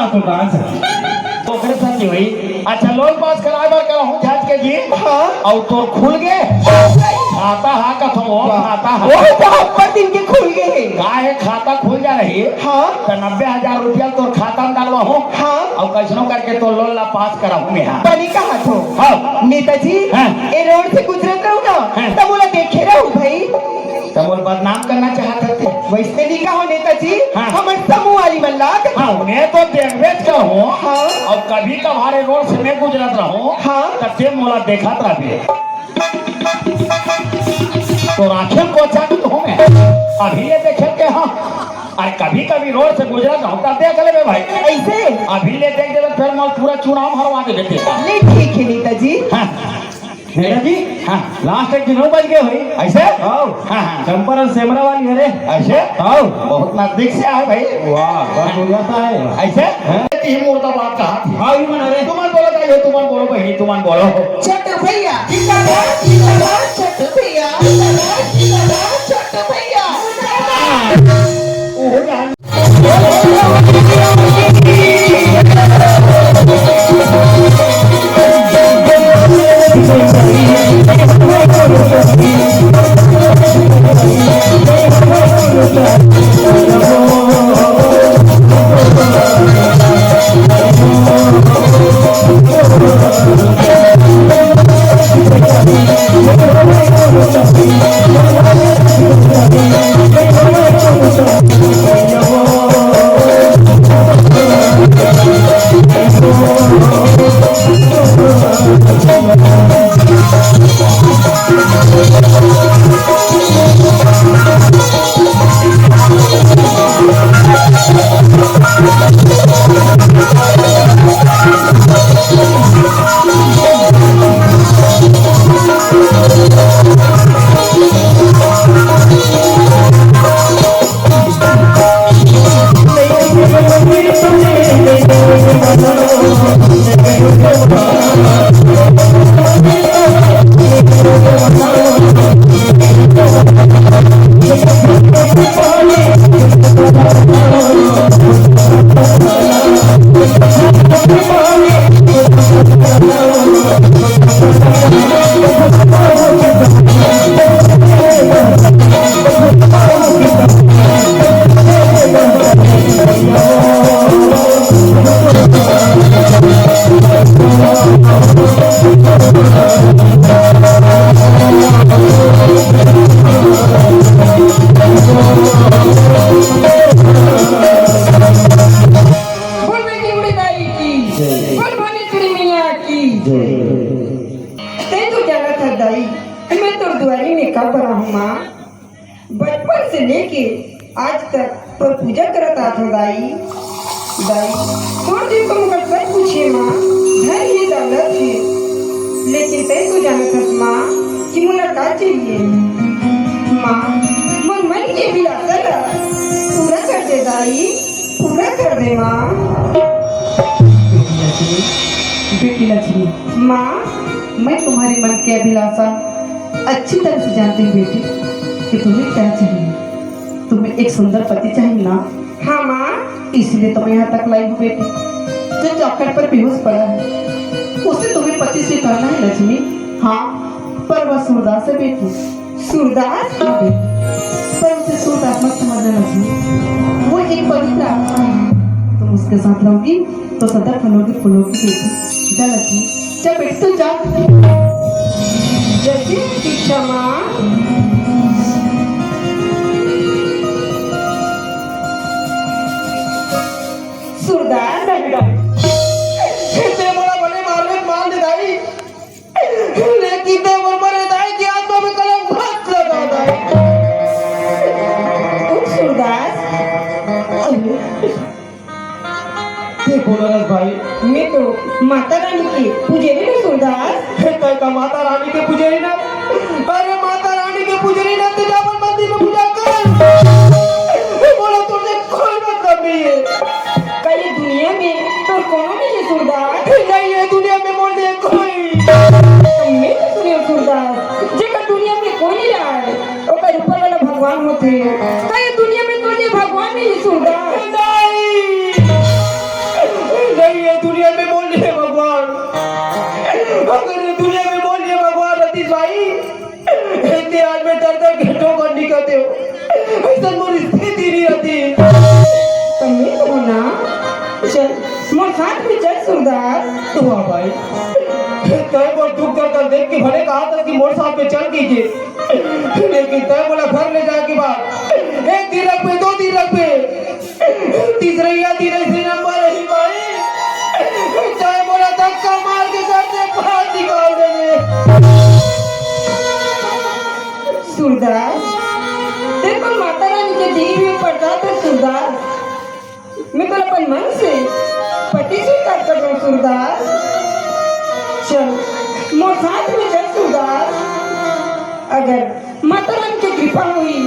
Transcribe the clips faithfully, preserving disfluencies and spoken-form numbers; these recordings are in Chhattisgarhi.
तो कहाँ से? तो ओकरे साथ नहीं हुई। अच्छा, लोन पास कराए बर करहूँ झाज के जी। हाँ। अउ तोर खुल गे? खाता हा कथो, वाह। खाता हा। ओह, बहुत दिन के खुल गे हे। का हे, खाता खुल जा रही? हाँ। तो नब्बे हजार रुपया तोर खाता में डालवाहूँ। हाँ। अउ कैसनो करके तोर लोन ला पास कराहूँ मैं, हाँ। बने कहा थो। हाँ। नेताजी, हाँ। ए रोड से गुजरत रहूँ ना, हाँ। तब मोला देखे रहू भाई। त मोर बदनाम करना चाहत हते। वैसे नहीं कहो नेताजी, हाँ। हमर समूह वाली मन ला। हाँ, उन्हें तो देखबे च करहूँ। हाँ। अउ कभी कभार ए रोड से मैं गुजरत रहूँ, हाँ। तब ते मोला देखत रहबे। तो आँखें कोचा के तो हूँ मैं। अभी ले देखे के, हाँ। अरे कभी कभी रोड से गुजरत रहूँ, तब देख लेबे भाई। ऐसे? अभी ले देख देबे, फिर मोर पूरा चुनाव हरवा देबे तेला। ले ठीक है नेताजी। हाँ। नेताजी, हाँ। लास्ट एक दिन हो बच गए भाई। ऐसे? हाँ। हाँ, हाँ। चंपारण सेमरा वाली है रे। ऐसे? हाँ। बहुत नजदीक से आए भाई। वाह, बहुत बढ़िया सा है। ऐसे? हाँ। ये मुर्दाबाद कहा थी। हाँ, ये मना रे। तुमन बोलो, भाई, तुमन बोलो, बहनी, तुमन बोलो। छोटू भैया, जिंदाबाद, जिंदाबाद, छोटू भैया, जिंदाबाद, जिंदाबाद, छोटू भैया। ओहो जान। बोल बेटी उड़ीदारी की, जय। बोल भुवनेश्वरी मैया की। जय। तैं तो जानत हस दाई, मैं तोर दुआरी में कब बर आहूँ माँ। बचपन से लेके आज तक तोर पूजा करत आत हँव दाई। दाई, तोर जइसे मोला सब कुछ हे माँ, धन हे दौलत हे, लेकिन तैं तो जानत हस माँ कि मोला का चाहिए। माँ, मोर मन के अभिलाषा ला पूरा कर दे दाई, पूरा कर दे माँ। बेटी लक्ष्मी, बेटी लक्ष्मी, माँ, मैं तुम्हारे मन की अभिलाषा अच्छी तरह से जानती हूँ बेटी, कि तुम्हें क्या चाहिए। तुम्हें एक सुंदर पति चाहिए ना? हाँ माँ। इसलिए तो मैं यहाँ तक लाई हूँ बेटी। जो चौखट पर बेहोश पड़ा है, उसे तुम्हें पति स्वीकारना है लक्ष्मी। हाँ, पर वह सूरदास है बेटी। सूरदास? हाँ बेटी, पर उसे सूरदास मत समझना लक्ष्मी, वो एक पवित्र आत्मा है। तुम उसके साथ रहोगी तो सदा फलोगी फूलोगी बेटी। जा लक्ष्मी, जा बेटी, तू जा। जैसी शिक्षा माँ। सूरदास। तैं मोला बने मार ले, मार दे दाई। लेकिन तैं मोर मरे दाई के आत्मा में कलंक मत लगा दाई। उठ सूरदास। तैं कोन हरस भाई? मैं तो माता रानी के पुजेरी हूँ सूरदास। हे, तैं का माता रानी के पुजेरी ना? अरे माता रानी के पुजेरी ना, तैं जा अपन मंदिर में पूजा कर। मोला तोर से कोई मतलब नहीं है। का ये दुनिया में तोर कोनो नहीं है सूरदास? नहीं है दुनिया में मोर लिए कोई। तो मैं तो सुने सूरदास, जेकर दुनिया में कोई नहीं रहा है। ओकर ऊपर वाला भगवान होथे। का ये दुनिया में तोर लिए भगवान नहीं सूरदास? नहीं। साथ में चल सूरदास। वाह भाई, तैं मोर दुख दर्द देख के भले कहा था कि मोर साथ में चल कीजिए, लेकिन तैं मोला घर ले जाए के बाद एक दिन रखबे, दो दिन रखबे, तीसरइया दिन ऐसे नंबर रही भाई, तैं मोला धक्का मार के घर से बाहर निकाल देबे। सूरदास, तेरे को माता रानी के दिए हुए प्रसाद है सूरदास। मैं तोला अपन मन से पति स्वीकार कर रहा हूँ सूरदास। चल, मोर साथ में चल सूरदास। अगर माता रानी के कृपा हुई,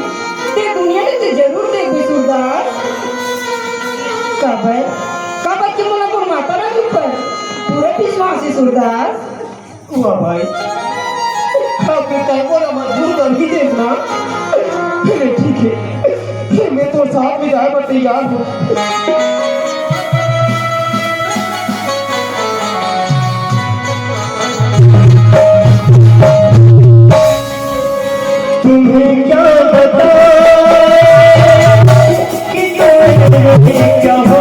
ते दुनिया में ते जरूर देखबे सूरदास। काबर, काबर के मोला मोर माता रानी पर पूरा विश्वास है सूरदास। वाह भाई, अब तैं मोला मजबूर कर ही देस ना। चले ठीक है, मैं तोर साथ में जाए बर तैयार हूँ। तुम्हें क्या बताएं कि तुम मेरे क्या हो,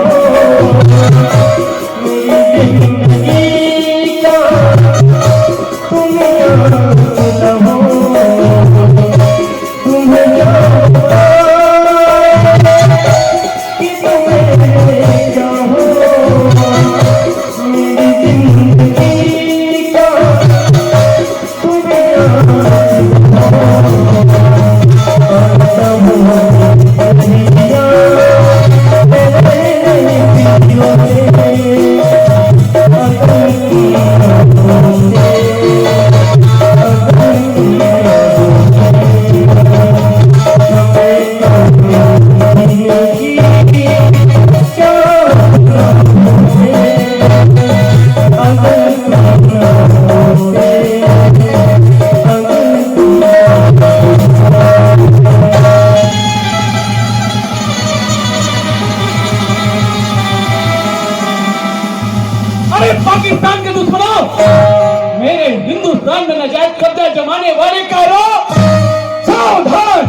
मेरी जिंदगी का तुम याद रहो, तुम्हें याद कि तुम मेरे क्या हो, मेरी जिंदगी का तुम याद रहो। अरे पाकिस्तान के दुश्मनों, मेरे हिंदुस्तान में नाजायज कब्जा जमाने वाले कायरों, सावधान!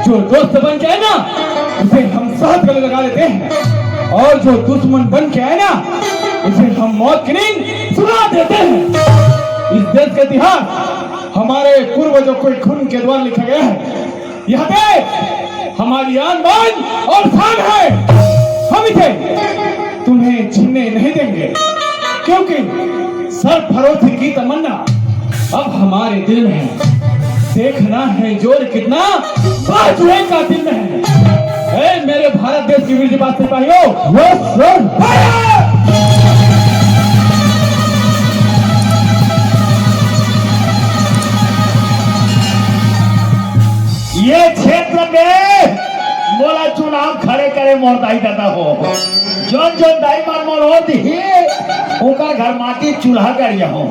जो दोस्त बन के आए ना, उसे हम साथ गले लगा लेते हैं, और जो दुश्मन बन के आए ना, उसे हम मौत की नींद सुला देते हैं। इस देश का इतिहास हमारे पूर्वजों के खून के द्वारा लिखा गया है। यहाँ पे हमारी आन बान और शान है, हम इसे तुम्हें छीनने नहीं देंगे, क्योंकि सरफरोशी की तमन्ना अब हमारे दिल में है। देखना है जोर कितना बाजुए का दिल में है। ए, मेरे भारत देश के वीर जवान सिपाहियों, यस सर। फायर! ये क्षेत्र में मोला चुनाव खड़े करे मोर दाई ददा हो। जोन जोन दाई मन मोर ओर दिही, ओकर घर माटी चूल्हा गड़िया हो।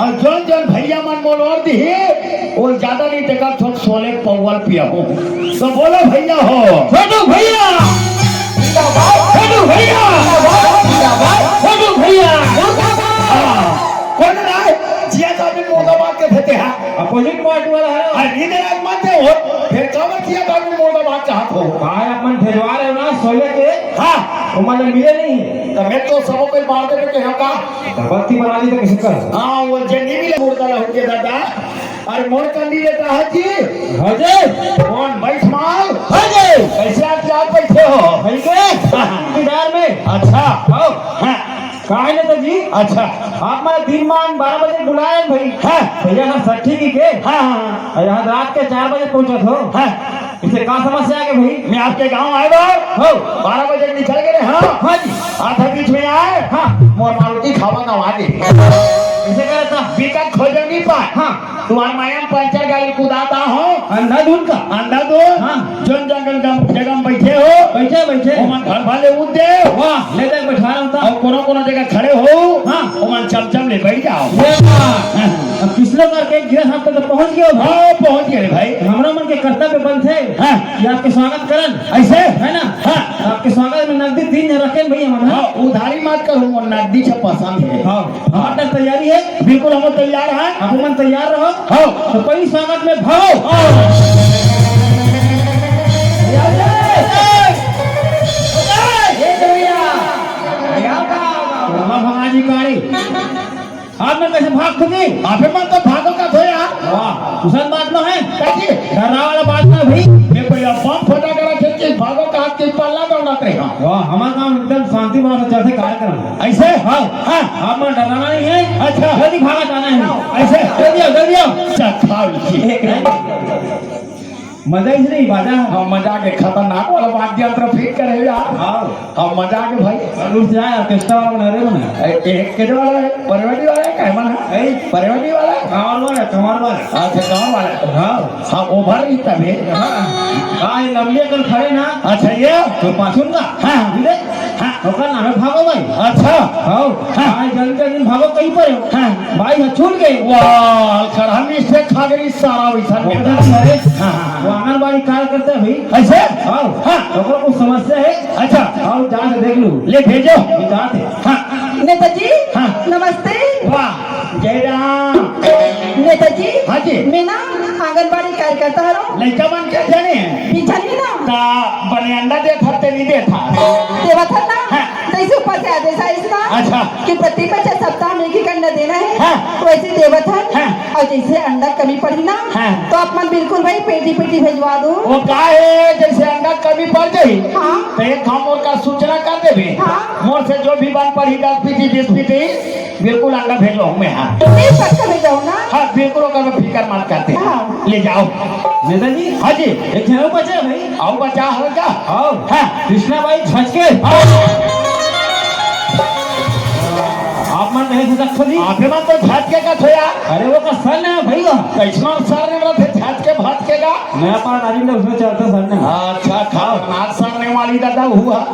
और जोन जोन भैया मन मोर ओर दिही, वो ज्यादा नहीं टेका, थोक सोले पौवल पिया हो। तो बोलो भैया हो। छोटू भैया। जिंदाबाद। छोटू भैया। जिंदाबाद। छोटू भैया। मुर्दाबाद। हाँ। कौन राय? जिया साहब ने मुर्दाबाद के देते हैं। अपोजिट पार्टी वाला है। अरे नींद रात मानते हो, फिर कावर किया था आपने मुर्दाबाद कहा था? बाहर अपन भेजवा रहे हो ना, सोले के। हाँ। वो मैंने मिले नहीं। तो मैं तो सबों को मार दे के यहाँ का। बत्ती बना दी तो किसी का। हाँ, वो जे नहीं मिले मुर्दा रह के दादा। अरे मोर कैंडिडेट रहा जी। हाँ जी। कौन बैठ माल? हाँ जी। कैसे आप जात बैठे हो? भाई के? हाँ। इंतजार में। अच्छा। हाँ। हाँ। काहे ने तो जी? अच्छा। आप मैं दिन मान बारह बजे बुलाए भाई। हाँ। भैया ना सठी की के? हाँ, हाँ, हाँ। और यहाँ रात के चार बजे पहुँचत हो। हाँ। इसे का समस्या है भाई? मैं आपके गांव आए बार। हो। बारह बजे निकल गए, हाँ। हाँ जी। आधा बीच में आए। हाँ। मोर मारुति खावा ना आगे। इसे क्या रहता? बिकट खोजे नहीं पाए। हाँ। तुम्हार माया में पंचर गाड़ी कुदाता हो। अंधाधुन का? अंधाधुन? हाँ। जोन जंगल गम-, जगह में बैठे हो। बैठे, बैठे। ओमन घर भले उठ दे। वाह, ले दे, बैठा रहा था। और कोनो कोनो जगह खड़े हो। हाँ। ओमन चमचम ले बैठ जाओ। ये बात। हाँ। अब पिछले बार के गिरा साहब तक तो पहुंच गए हो। हाँ, पहुंच गए भाई। हमरा मन के कर्तव्य बनथे। हाँ। कि आपके स्वागत करन। ऐसे? है ना? हाँ। आपके स्वागत में नकदी तीन झन रखेन भैया मन, हाँ? हाँ, उधारी मत करो, वो नकदी से पसंद है। हाँ। हमार तैयारी है? बिल्कुल, हम तैयार हैं। आप मन तैयार रहो। हाँ। तो पहली स्वागत में भाव। हाँ। ये भैया, ये भैया। आप मन कैसे भाग खुदी? अबे मन तो भागो का थो यार। वाह, कुशल बात न है। काजी? डरा वाला बात ना भाई। ये कोई अब बम फटाका रखे कि भागो का हाथ के पल्ला दौड़ात रहे हो। वाह, हमारा काम एकदम शांति भाव से चलते कार्यक्रम। ऐसे? हाँ। हाँ। आप मन डराना नहीं है। अच्छा। जल्दी भागा जाना है। ऐसे? जल्दी आओ, जल्दी आओ। अच्छा, खाओ इसे। एक मजा ही नहीं, बाजा। हाँ, मजा के खतरनाक वाला वाद्य यंत्र फिट करे यार। हाँ। हाँ, मजा के भाई। और उठ जाए, ऑर्केस्ट्रा वाला बना रहे हो ना। ए-, एक के वाला है, परवड़ी वाला है, कहमन है? ए? परवड़ी वाला है? गाँव वाला, गाँव वाला। अच्छा, गाँव वाला है। हाँ। हाँ, ओभर ही तभी। हाँ। हाँ, ये लंबी अकल खड़े ना। अच्छा, ये? तो पाछुन का? हाँ। ये देख। हाँ। ओकर नाम है भागो भाई। अच्छा। हाँ। हाँ। आज जल्दी जल्दी भागो कहीं पर हो। हाँ। भाई, हाँ, छूट गए। वाह, कर हम इससे खा गई सारा वैसा वो मेरा। पता नहीं, अरे, हाँ, हाँ, हाँ। वो आंगनबाड़ी कार्यकर्ता है भाई। ऐसे? हाँ। हाँ। ओकरा कुछ समस्या है। अच्छा। आओ, जाके देख लू। ले भेजो। ये जात है। हाँ। नेताजी, हाँ। नमस्ते। वाह, जय राम। नेताजी, हाँ जी। मैं ना आंगनबाड़ी कार्यकर्ता हरो। लइका मन के जाने? पीछा नहीं ना। ता बने अंडा देत हते नहीं देत हा। देवत हन ना? हाँ। तैसे ऊपर से आदेश आइस ना? अच्छा। कि प्रति बच्चा सप्ताह में एक एक अंडा देना है। हाँ। वैसे देवत हन। हाँ। और जैसे अंडा कमी पड़ी ना, हाँ। तो आप मन बिल्कुल भाई पेटी पेटी भेजवा दो। वो का है, जैसे अंडा कमी पड़ जाई, हाँ। तो एक हम ओकर सूचना कर देबे। हाँ। मोर से जो भी बन पड़ी, दस पीटी, बीस पीटी, बिल्कुल अंडा भेजो हमें, हाँ। नहीं, पक्का भेजाओ ना। हाँ, बिल्कुल ओकर में फिकर मत करते। हाँ। ले जाओ। नेताजी। हाँ जी। एक झन बचा भाई। आओ बचा हवे का? आओ। हाँ। कृष्णा बाई झचके। हाँ। आप मन नहीं झचक थो जी। आपे मन तो झचके का थो यार। अरे वो का सर ने भाई वो। कैसना सर ने बोला थे झचके भचके का? नया पार नारी ने उसमें चलता सर ने। अच्छा, खतरनाक सर ने वाली दादा हुआ।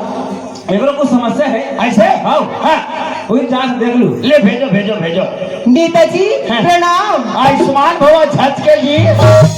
एकरो कुछ समस्या है? ऐसे? आओ। हाँ। वही जांच देख लू। ले भेजो, भेजो, भेजो। नेताजी, हाँ। प्रणाम। आयुष्मान भवा झचके जी।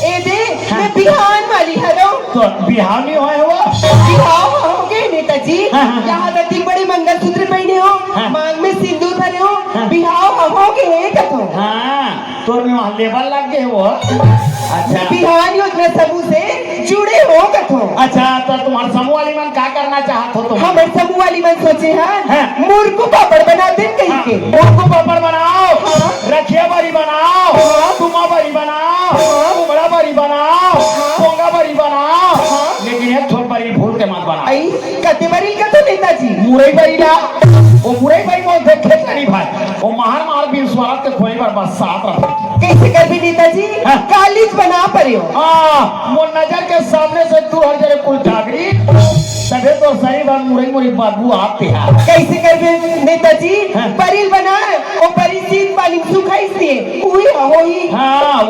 ए दे, हाँ। मैं बिहान वाली हरो। तो बिहानी होए हुआ? बिहाव होगे नेताजी। हाँ, हाँ, हाँ। यहाँ रतिक बड़े मंगलसूत्र पहने हो, हाँ। मांग में सिंदूर भरे हो, हाँ। बिहाव होगे कथो। हाँ, तोर में वहाँ लेबल लग गए वो। अच्छा। बिहान योजना समूह से जुड़े हो कथो। अच्छा, तो तुम्हार समूह वाली मन का करना चाहत हो तुम? हमर समूह वाली मन सोचे हन, हाँ। मुरकू पापड़ बना देन कही हाँ, के। मुरकू पापड़ बनाओ, हाँ। रखिया बरी बनाओ, हाँ। तुमा बरी बनाओ, हाँ। कुमड़ा बरी बनाओ, हाँ। पोंगा बरी बनाओ, हाँ। लेकिन एक ठो बरी भूल के मत बनाओ। आई, कते बरी का तो नेताजी? मुरई बरी ला, वो मुरई बरी बोलथे खेसारी भाई, वो मार मार बिन स्वाद के खोई बर बस साथ रखो। कैसे करबे नेताजी? हाँ। कालीच बना पड़ियो। हाँ, मोर नजर के सामने से तू हर जगह कुल जागरी, तबे तो सही बात मुरई मुरई बदबू आते हैं। कैसे करबे नेताजी? हाँ। बरील बनाए, ओ बरी सीन पानी सुखाई से, उही होही। हाँ,